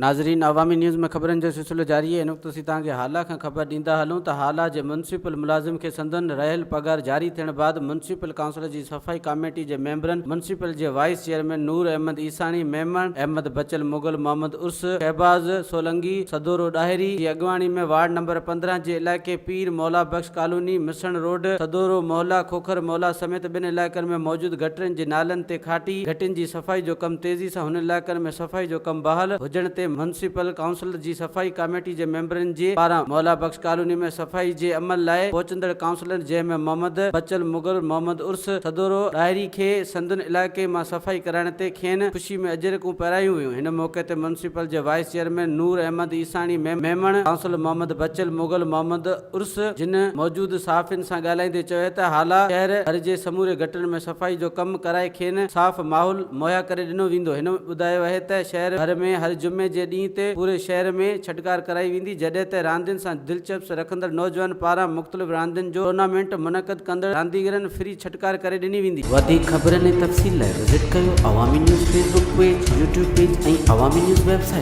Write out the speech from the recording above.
ناظرين عوامي نيوز ۾ خبرن جو سلسلو جاري آهي هن وقت اسين توهان کي هالا کان خبر ڏيندا هلون ته هالا جي ميونسپل ملازم کي سندن رهيل پگهار جاري ٿيڻ بعد ميونسپل ڪائونسل جي صفائي ڪاميٽي جي ميمبرن ميونسپل جي وائيس چيئرمين نور احمد عيساڻي ميمڻ احمد بچل مغل محمد عرس شهباز سولنگي سدورو ڏاهري جي اڳواڻي ۾ وارڊ نمبر 15 جي علائقي پير مولا بخش ڪالوني مسڻ روڊ سدورو محلا کوکر محلا سميت ٻين علائقن ۾ موجود گٽرن جي نالن تي کاٽي گهٽين جي صفائي جو ڪم تيزي سان هن علائقن ۾ صفائي جو ڪم بحال هجڻ تي ميونسپل ڪائونسل جي صفائي ڪاميٽي جي ميمبرن جي پاران مولا بخش ڪالوني ۾ صفائي جي عمل لاء پهچندڙ ڪائونسلرن جنهن ۾ محمد بچل مغل، محمد عرس سدورو ڏاهري کي سندن علائقي مان صفائي ڪرائڻ تي کين خوشي ۾ اجرڪون پهرايون ويون. هن موقعي تي ميونسپل جي vice chairman Noor Ahmed Isani Memon, councillor Muhammad Bachal Mughal, Muhammad Urs جن موجود صحافين سان ڳالهائيندي چيو ته هالا شهر ڀر جي سموري گٽرن ۾ صفائي جو ڪم ڪرائي کين صاف ماحول مهيا ڪري ڏنو ويندو. هن ٻڌايو اهي ته شهر ڀر ۾ هر جمعي جي ڏينهن تي پوري شهر ۾ ڇٽڪار ڪرائي ويندي جڏهن ته راندين سان دلچسپ رکندڙ نوجوانن پاران مختلف راندين جو ٽورنامينٽ منعقد ڪندڙ رانديگرن فري ڇٽڪار ڪري ڏني ويندي. وڌيڪ خبرن ۽ تفصيل لاء وزٽ ڪيو Awami news Facebook page, YouTube page ۽ Awami news website.